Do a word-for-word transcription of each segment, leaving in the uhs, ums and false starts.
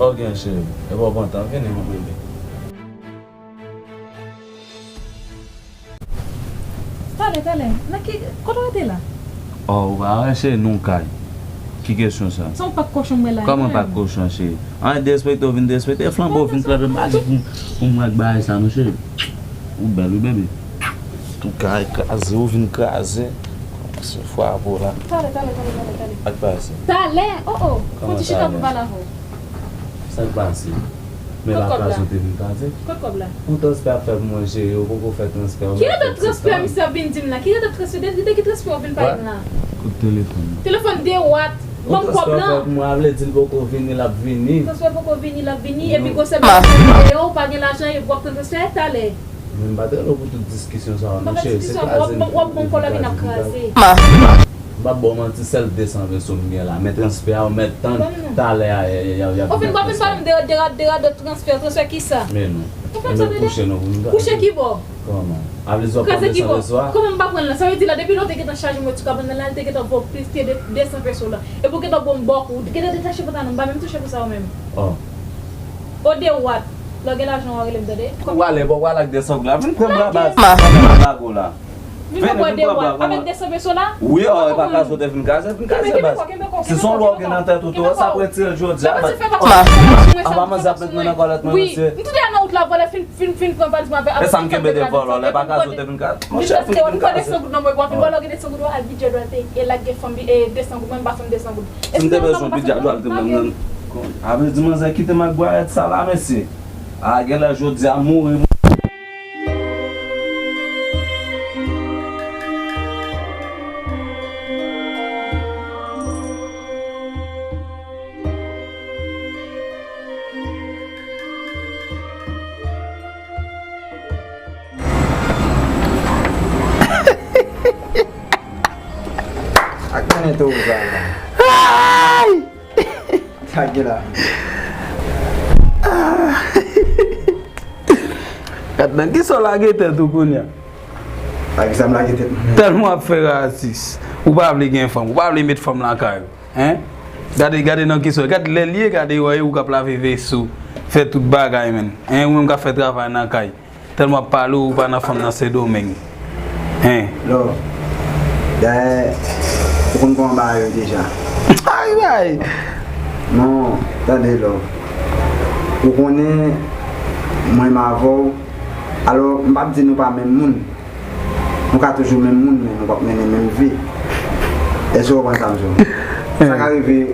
Ok, cheri. E pa pran tan, vini, mon bebe. Talè, talè. Nan ki, kote w rete la? Oh, ou pa wè, cheri, nou kay. Ki kesyon sa? Se yon pak kochon mwen la. Kòman pak kochon, cheri? Ann derespekte w vin derespekte. E flanbo w vin frape m, pa di pou, pou mwen ak bagay sa, non, cheri. Ou bèl, wi, bebe. Tou kay kraze, ou vin kraze. Se fwa pou la. Talè, talè, talè, talè, talè. Ak bagay sa. Talè, oh, oh. Fò ti chita pou pale avè w. Sa k pase? Men la kaz ou te vin kraze. Kot kòb la? Yon transfè ap fè pou mwen, cheri, yo poko fè transfè. Ki rete transfè misye ap vin di m la? Ki rete transfè? De, de ki transfè w ap vin pale m la? Kout telefòn nan. Telefòn de wat? Ban m kòb lan. Yon transfè ap fè pou mwen, a vle di l poko vini, l ap vini. Transfè poko vini, l ap vini, epi gwosè misye deyò, ou pa gen lajan, epi w ap pran transfè talè. Men m pa t rele w pou tout diskisyon sa yo, non, cheri, se kraze m vin kraze. W ap ban m kòb la, vin ap kraze. M p ap ba w manti, sèl de san peso m gen la. Men transfè a, ou mèt tann talè a, y a, y a, y a. Ou fin, w ap fin pale m de, de, de, de transfè, transfè kisa? Men non. Ou fè sa, tande? Kouche non pou nou. Kouche ki bò? Kòman? A vle di w ap pran de san peso a? Kòman m pa pran l la? Sa vle di la, depi lè w te gentan chaje mwen ti kabann nan la, l te gentan ba w plis ke de, de san peso la. Epi w gentan ba m bòkou, ou gentan detache pantalon, m pa menm touche pou sa yo menm. Oh. O de wat, lè w gen lajan w a rele m, tande? Ou ale, bon, ou ale ak de san goud la. Vin pran bra baz. Vin pran bra baz. Vin pran bra. Avèk de san peso la? Wi, oh, e pa kaze w te vin kaze, vin kaze baz. Si se yon lwa w gen nan tèt ou tou, sa pou retire l jodi a. Apa manzè ap met mwen nan kòlèt mwen, mesye? M tou deyò nan wout la, vòlè fin, fin, fin pran valiz mwen avèk. E sa m kenbe de vòlò la, e pa kaze w te vin kaze. Monchè, fin, fin kaze. Vin pran de san goud nan mwen, w ap vin vòlè, w gen de san goud, w al bidjè dwate, e lage fanm, e de san goud, mwen m pa fanm de san goud. Si m te bezwen bidjè dwate, mwen, mwen, a vle di manzè kite m ak bwayèt sa la, mesye. A, genlè jodi a mouri. Ak mwen tou ou sa la. Ay! Sa gen la. Gad nan kisa w lage tèt ou kounye a? Lage sa m lage tèt mwen. Tèlman w ap fè rasis. Ou pa vle gen fanm. Ou pa vle met fanm lakay ou. Hein? Gade, gade nan kisa w. Gade lè l ye, gade wè ou k ap lave veso. Fè tout bagay, menn. Hein? Ou menm k ap fè travay nan kay. Tèlman w ap pale, ou pa nan fanm nan Sendomeng. Hein? Lò, dayè, ou konn kòman bagay yo deja. Ay, ay! Non, tande, Lò. Ou konnen, mwen m avè w. Alò, m p ap di nou pa menm moun. Nou ka toujou menm moun, men nou p ap mennen menm vi. Èske w konprann sa m di w? Sa ka rive,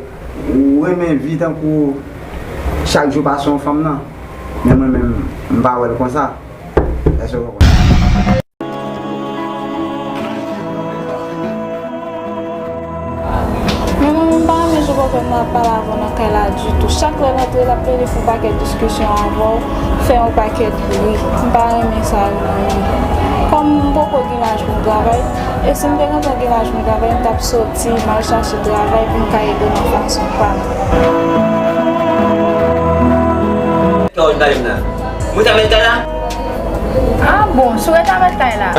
ou renmen vi tankou chak jou pa se yon fanm nan. Men mwen menm, m pa wè l konsa. Èske w konprann? Men mwen menm, m pa renmen jan w ap pale avè w nan kay la ditou. Chak lè l antre, l ap plede fè yon pakèt diskisyon avè w, fè yon pakèt bri. M pa renmen sa yo nan men. Kòm m poko gen laj pou m travay, e si m te gentan gen laj pou m travay, m t ap soti, m al chache travay pou m ka ede w nan fason pa m. Kè w vin pale m la. Mwen ta met kay la? Ah bon, si w ret avèk kay la.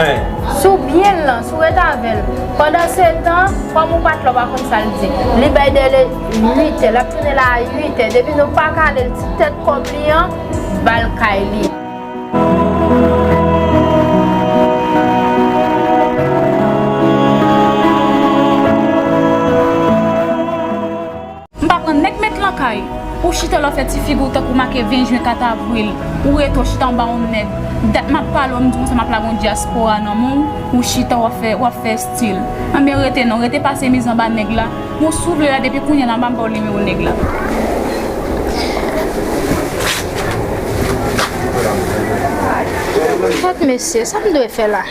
Si w byen lan, si w ret avè l. Pandansetan, kòm ou pa t la, w pa konn sa l di. Li bay dèle uit è, l ap tounen la a uit è. Depi nou pa kale l, ti tèt kòb li an, ba l kay li. M pa pran nèg met lan kay. Ou chita la w fè ti figi w tankou make ven jen, kat avril. Ou rete w chita anba yon nèg. Dat m ap pale w, m di w konsa m ap lage yon dyaspora nan men w. Ou chita w ap fè, w ap fè estil. Anben rete non, rete pase miz anba nèg la. Bon, si w vle la, depi kounye a la, m ap ba w nimewo nèg la. Fòk mesye, sa m dwe fè la?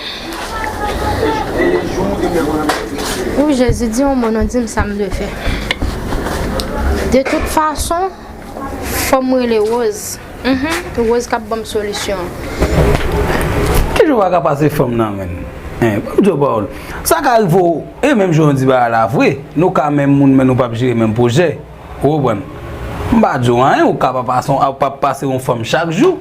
Wi, Jezi, di yon mo non, di m sa m dwe fè. De tout fason, fò m rele Rose. Mhm, Rose k ap ban m solisyon. Kijan w pa ka pase fanm nan, menn? Hein, ban m di w pawòl. Sa ka rive w, e menm jan w di bagay la vre, nou ka menm moun, men nou p ap jere menm pwojè. Ou konprann? M pa di w anyen, ou ka pa pase, ou pa pase yon fanm chak jou.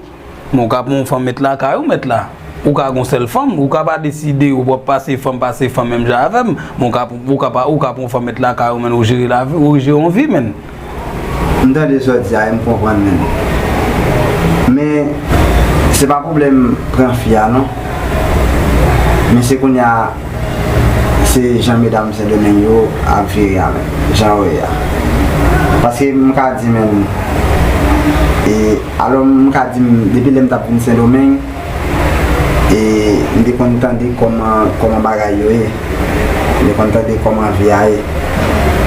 Men w ka pran yon fanm met lakay ou, met la. Ou ka gon sèl fanm, ou ka pa deside ou p ap pase fanm, pase fanm menm jan avè m. Men w ka, ou ka pa, ou ka pran yon fanm met lakay ou, men ou jere lavi, ou jere yon vi, menn. M tande sa w di a, e m konprann menm. Men, se pa pwoblèm pran fi a, non. Men se kounye a, se jan medam Sendomeng yo ap vire a menm, jan yo ye a. Paske m ka di menm, e, alò m ka di m, depi lè m t ap vin Sendomeng, e, m te konn tande kòman, kòman bagay yo ye. M te konn tande kòman vi a ye.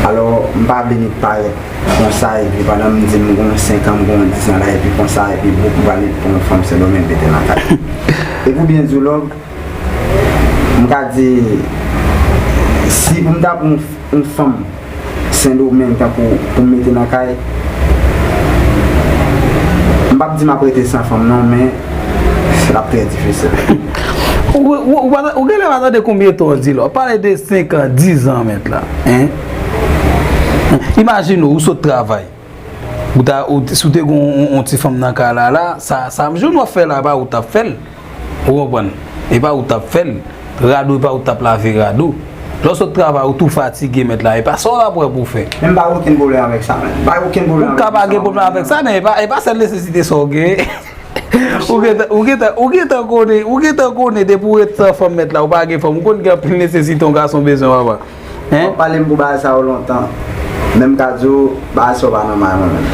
Alò, m pa vle ni parèt konsa, epi pandan m di m gon senk an, m gon dis an la, epi konsa, epi bouk, m prale pran yon fanm Sendomeng mete nan kay. E pou byen di w, Lòg, m ka di, si pou m ta pran yon, yon fanm Sendomeng tankou pou m mete nan kay, m p ap di m ap rete san fanm non, men l ap trè difisil. Ou, ou, ou, pa ta- ou genlè pa tande konbyen tan w di la. W ap pale de senk an, dis an mèt la. Hein? Imajine w, ou sot travay. Ou ta, ou, si w te gen yon, yon, yon ti fanm nan kay la, la, sa, sa m jwenn w ap fè la, e pa ou t ap fè l. Ou konprann? E pa ou t ap fè l. Rad ou, e pa ou t ap lave rad ou. Lè w sot travay, ou tou fatige, mèt la. E pa sa w ap wè pou w fè. Men m pa gen okenn pwoblèm avèk sa, men. M pa gen okenn pwoblèm avèk sa, men. Ou ka pa gen pwoblèm avèk sa, men e pa, e pa sèl nesesite sa w gen. Ou gentan, ou gentan, ou gentan konnen, ou gentan konnen depi w ret san fanm, mèt la, ou pa gen fanm. Ou konn gen anpil nesesite yon gason bezwen, papa. Hein? W ap pale m pou bagay sa yo lontan. Men m ka di w, bagay sa yo pa nan may mwen menm.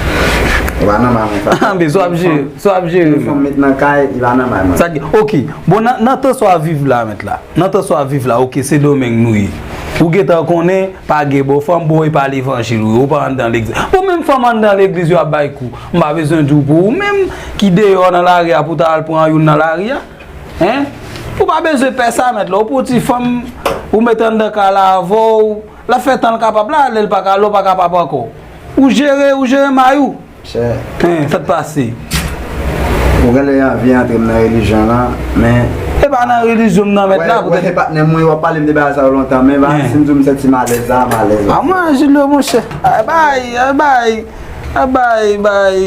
Yo pa nan may mwen, frè. Anben, sa w ap jere, sa w ap jere menm. Yon fanm met nan kay, li pa nan may mwen. Sa gen, ok. Bon, nan, nan tan sa w ap viv la, mèt la. Nan tan sa w ap viv la, ok, Sendomeng nou ye. Ou gentan konnen, pa gen bon fanm, bon, e pa levanjil ou ye, ou pa anndan legliz. Bon, menm fanm anndan legliz yo ap bay kou. M pa bezwen di w pou ou menm ki deyò nan lari a pou w ta al pran youn nan lari a. Hein? Ou pa bezwen pè sa, mèt la. Ou pran ti fanm, ou mete anndan kay la avè w. L ap fè tan l kapab la, lè l pa ka, lè w pa kapab ankò. Ou jere, ou jere may ou. Chè. Hein, sa k pase? Ou genlè anvi antre m nan relijyon lan, men. E pa nan relijyon m nan, mèt la, poutèt. Wè, patnè m, wi, w ap pale m de bagay sa yo lontan, men si m di w m santi m alèz la, m alèz la. A mwen, Julio, monchè. Ay, bay, ay, bay. A bay, bay,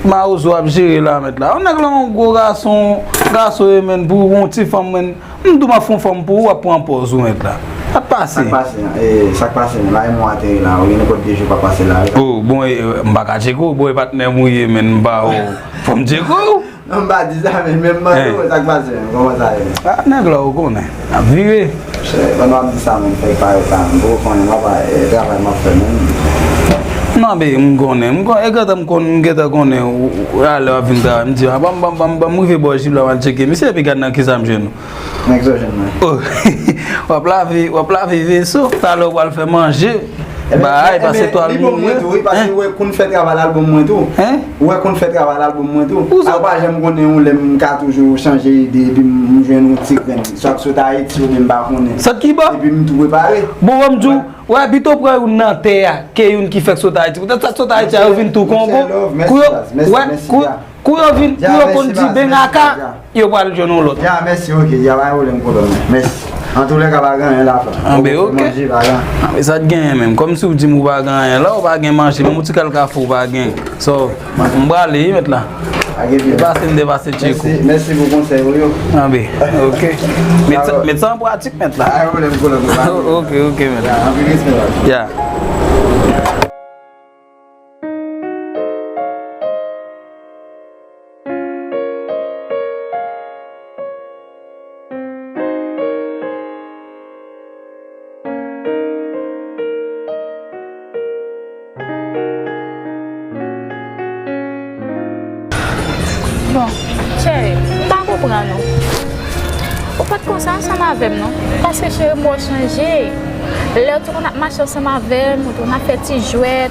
mawozo ap jere la, mèt la. Yon nèg la, yon gwo gason, gason e menm, pou yon ti fanm, menm. M di w m ap fè yon fanm pou ou, w ap pran pòz ou, mèt la. Sa k pase? Sa k pase an? E, sa k pase an? La, e mwen ateri la. Ou gen nenpòt de jou pa pase la, wi. Oh, bon, e, e, m pa ka tcheke w, bon, e patnè m ou ye, menm m pa, oh, fò m tcheke w. Non, m pa di sa, men menm mande w, sa k pase, men kòman sa ye? Ah, nèg la, ou konnen. N ap vire. Chè, pandan w ap di sa, men fèk parèt la, men ou konnen, m ap, e, travay m ap fè, men. Non, men m konnen, m konnen, e gentan m konn, m gentan konnen, ou, ou, alè w ap vin travay, m di, ah, ban m, ban m, ban m, ban m rive bò jip la, m al tcheke misye, epi gad nan kisa m jwenn ou. Egzojèn mwen. Oh, w ap lave, w ap lave veso, talè w pral fè manje. Ebyen, bagay, ebyen, pase twal li bon mwen tou, wi, paske ou wè kou n fè travay albòm mwen tou. Hein? Ou wè kou n fè travay albòm mwen tou. Ou sot. A, ou pa janm konnen yon lè m ka toujou chanje ide, epi m, m jwenn yon ti grenn. Swa k sot Ayiti oubyen m pa konnen. Sot ki bò? Epi m tou prepare. Bon, ban m di w, wè, pito pran youn nan tè a, ke youn ki fèk sot Ayiti. Poutèt sa k sot Ayiti a, yo vin tou kongo. Kou yo, wè, kou yo, kou yo vin, kou yo konn di bengaka, yo pral jwenn yon lòt. Ya, mèsi, ok, ya, pa gen pwoblèm, pwoblèm. Mèsi. Antoulèka, pa gen anyen la, frè. Anben, ok. Manje, pa gen. Anben, sa t genyen menm? Kòmsi w di m ou pa gen anyen la, ou pa gen manje, menm yon ti kalkafou ou pa gen. So, m prale, wi, mèt la. Depase m depase tcheko. Mèsi, mèsi pou konsèy ou yo. Anben, ok. Met sa, met sa an pratik, mèt la. Pa gen pwoblèm, pwoblèm, pwoblèm. Ok, ok, mèt la. Ya, anpil respè, la. Ya. Bon, cheri, m pa konprann ou. Ou pa t konsa ansanm avè m, non. Paske, cheri, m wè w chanje. Lè w te konn ap mache ansanm avè m, ou te konn ap fè ti jwèt.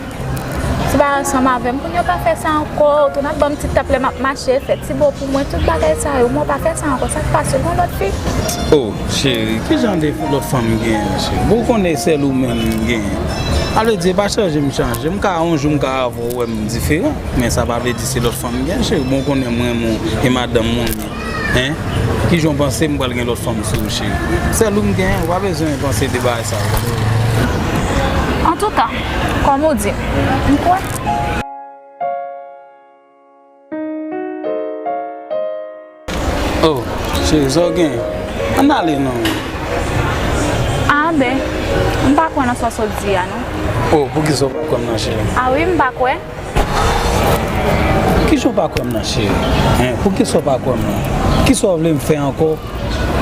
Ti bagay ansanm avè m. Kounye a w pa fè sa ankò, ou tounen ap ban m ti tap lè m ap mache, fè ti bo pou mwen, tout bagay sa yo, men w pa fè sa ankò. Sa k pase, w gen lòt fi? Oh, cheri, ki jan de lòt fanm m genyen, cheri? Bon, ou konnen sèl ou menm m genyen. Sa vle di, e pa chanje m chanje. M ka yon jou, m ka avè w, w wè m diferan. Men sa pa vle di se lòt fanm m genyen, cheri. Bon, ou konnen m renmen w, e madanm mwen ye. Hein? Kijan w panse m pral gen lòt fanm sou ou, cheri? Sèl ou m genyen, ou pa bezwen panse de bagay sa yo. Antouka, kòm ou di, m kwè. Oh, cheri, sa w genyen? Ann ale non. Ah ben, m pa kwè nan sa w sot di a non. Oh, poukisa w pa kwè m nan, cheri? Ah wi, m pa kwè. Poukisa w pa kwè m nan, cheri? Hein? Poukisa w pa kwè m nan? Kisa w vle m fè ankò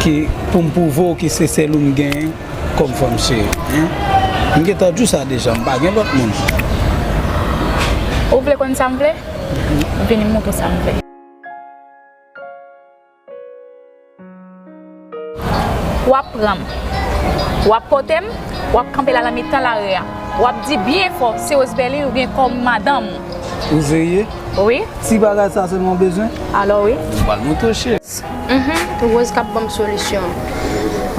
ki pou m pwouve w ke se sèl ou m genyen kòm fanm, cheri? Hein? M gentan di w sa deja, m pa gen lòt moun. Ou vle konn sa m vle? Vini m montre w sa m vle. W ap pran m. W ap pote m, w ap kanpe la nan mitan lari a. W ap di byen fò, se Rosebelly ou byen kòm madanm ou. Ou serye? Wi. Ti bagay sa sèlman w bezwen? Alò wi. M pral montre w, cheri. Mhm, Rose k ap ban m solisyon.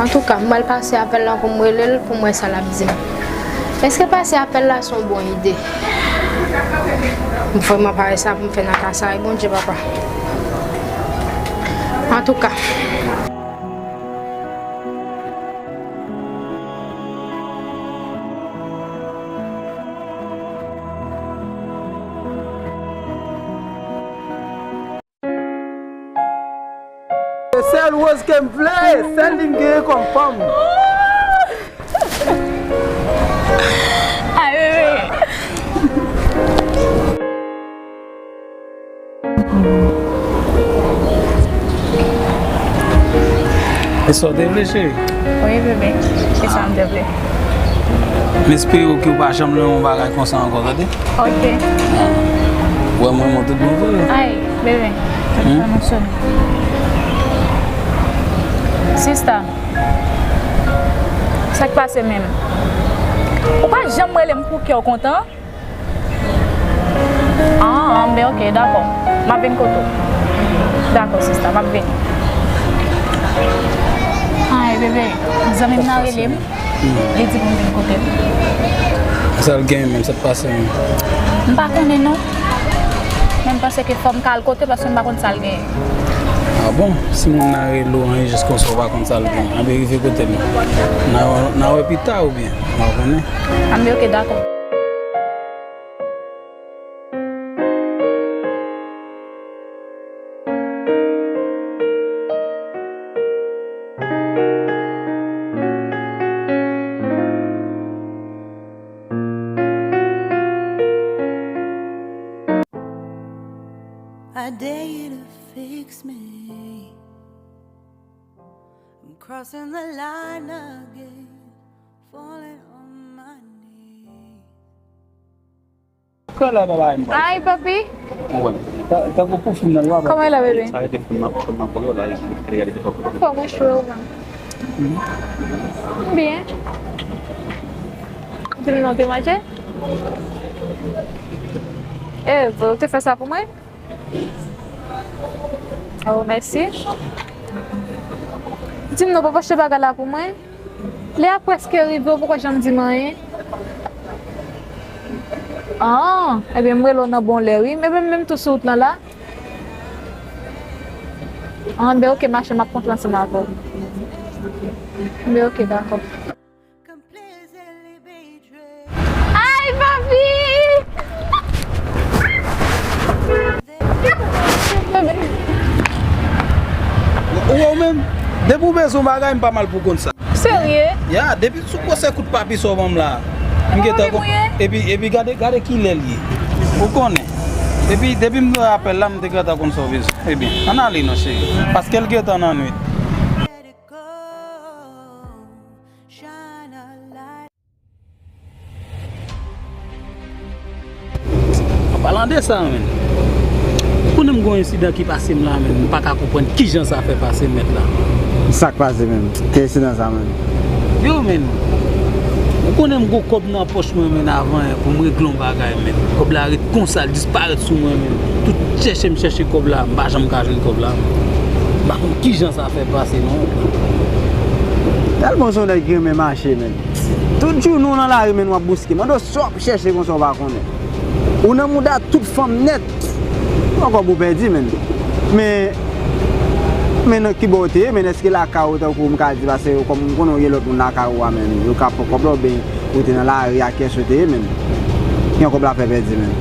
Antouka, m pral pase apèl lan pou m rele l, pou m wè sa l ap di m. Èske pase apèl la se yon bon ide? M vrèman pa wè sa pou m fè nan ka sa wi, Bondye papa. Antouka. Se sèl Rose ke m vle, sèl li m genyen kòm fanm. Ay, bebe. E sa w te vle, cheri? Wi, bebe. E sa m te vle. M espere w ke w pa janm nan yon bagay konsa ankò, tande? Ok. Ah. Wè mwen, mwen tout bon vre. Ay, bebe. Hmm? Sista, sa k pase menm? Ou pa janm rele m pou kè w kontan? Ah, ah, ben ok, dakò. M ap vin kote w. Dakò, sista, m ap vini. Ay, bebe, zanmi m nan rele m. Li di pou m vin kote l. Sa l gen menm, sa k pase menm? M pa konnen non. Men m panse ke fò m ka al kote l paske m pa konn sa l gen. Ah bon? Si moun nan rele w anyen jis konsa w pa konn sa l gen, anben rive kote l. N a, n a wè pita oubyen? W a konnen? Anben ok, dakò. I dare you to fix me. I'm crossing the line again, falling on my knees. Kòlè pa bay mwen. Ay, papi. Mwen. Ta- Tankou pou fim nan, li pa bay. Kòman e la, bebe? Sa rete fim nan, fim nan pou yo la, li gade de fwa. Fò mwen chwe ou menm. Byen. Ou te vin nan te manje? E, ou te fè sa pou mwen? Oh, mèsi. Di m non, papa, achte bagay la pou mwen. Lè a prèske rive, ou poko janm di m anyen. Ah, ebyen, m rele w nan bon lè, wi. Ebyen, m menm tou sou wout lan la. Ah, ben, ok, ma chè, m ap kontre ansanm avè w. Ben, ok, dakò. Ay, papi! Ou wè w menm, depi w bezwen yon bagay, m pa mal pou konn sa. Serye? Ya, depi sou gwosè kout papi sa w ban m la. M gentan kon. Epi, epi gade, gade kilè l ye. Ou konnen. Epi, depi m wè apèl la, m te gentan konn sa w bezwen. Ebyen, ann ale non, cheri. Paske l gentan nan nwit. An palan de sa, menn, ou konnen m gon ensidan ki pase m la, menn, m pa ka konprann kijan sa fè pase m, mèt la. Sa k pase, menn? Ki ensidan sa, menn? Yo, menn, ou konnen m gon kòb nan pòch mwen, menn, avan, en, pou m regle yon bagay, menn. Kòb la ret konsa, l disparèt sou mwen, menn. Tout chèche m chèche kòb la, m pa janm ka jwenn kòb la, menn. M pa konn kijan sa fè pase, non. Tèlman w se yon nèg ki renmen mache, menn. Tout jounen w nan lari, menn, w ap bouske. Mande w sa w ap chèche konsa w pa konnen. Ou nan mouda tout fanm nèt. Ou ankò pou pèdi, menn. Men, men nan ki bò w te ye, menn, èske lakay ou tankou m ka di, paske kòm m konnen w gen lòt moun lakay ou a, menn, yo ka pran kòb la oubyen ou te nan lari a, kiyès ou te ye, menn. Jan kòb la fè pèdi, menn.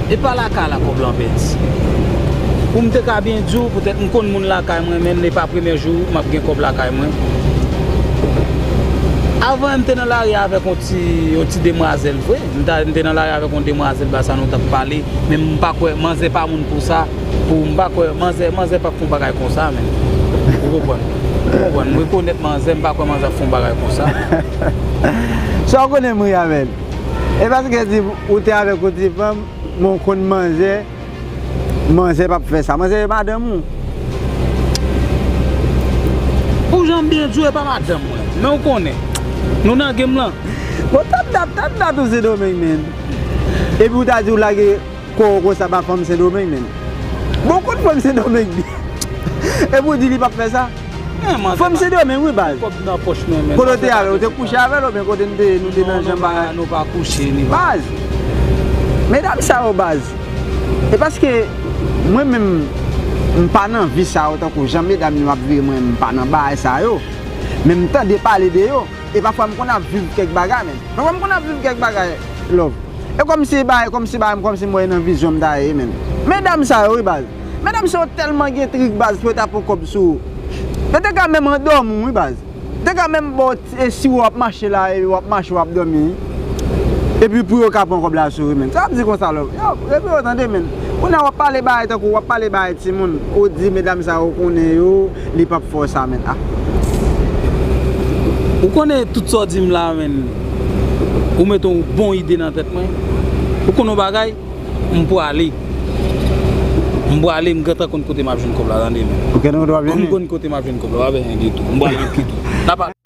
E pa lakay la kòb la pèdi. Pou m te ka byen di w, poutèt m konn moun lakay mwen, menn, e pa premye jou m ap gen kòb lakay mwen. Avan, m te nan lari avèk yon ti, yon ti demwazèl vre. M ta, m te nan lari avèk yon demwazèl, ba sa nou t ap pale. Men m pa kwè, manzè pa moun pou sa. Pou, m pa kwè, manzè, manzè p ap fè yon bagay konsa, men. Ou konprann? Ou konprann? M rekonèt manzè, m pa kwè manzè ap fè yon bagay konsa. Sa w konnen m ri avè l. E paske di ou te avèk yon ti fanm, men w konn manzè, manzè p ap fè sa. Manzè e madanm ou. Pou jan m byen di w, e pa madanm mwen. Men ou konnen. Nou nan game lan. Bon, tap dat, tap dat ou Sendomeng, men. Epi ou ta di ou lage kò w konsa ba fanm Sendomeng, men. Bon, w konn fanm Sendomeng byen. Epi ou di li p ap fè sa. Fanm Sendomeng, wi, baz. Kote w te avè l? Ou te kouche avè l oubyen kote n te ye, nou te nan janm bagay? Nou pa kouche, ni pa. Baz, medam sa yo, baz. E paske mwen menm, m pa nan vi sa yo tankou jan medam yo ap viv, mwen, m pa nan bagay sa yo. Men m tande pale de yo. E pafwa m konn ap viv kèk bagay, men. Pafwa m konn ap viv kèk bagay, love. E kòmsi bagay, kòmsi bagay, kòmsi m wè nan vizyon m ta ye, men. Medam sa yo, wi, baz. Medam sa yo tèlman gen trik, baz, pou yo ta pran kòb sou ou. Yo te ka menm andòmi w, wi, baz. Yo te ka menm ba w ti, e si w ap mache la, e w ap mache, w ap dòmi. Epi pou yo ka pran kòb la sou ou, men. Sa w ap di konsa, love? Yo, epi yo tande, men. Kounye a w ap pale bagay tankou w ap pale bagay timoun. Ou di medam sa yo konnen yo, li p ap fè w sa, men. Ah. Ou konnen tout sa w di m la, men. Ou mete yon bon ide nan tèt mwen. Ou konnen yon bagay? M pwale. M pwale, m gentan konn kote m ap jwenn kòb la, tande, men. Ou konnen kote w ap jwenn li? M konn kote m ap jwenn kòb la, pa bezwen enkyete w. M pwale ankyete w. N ap pale.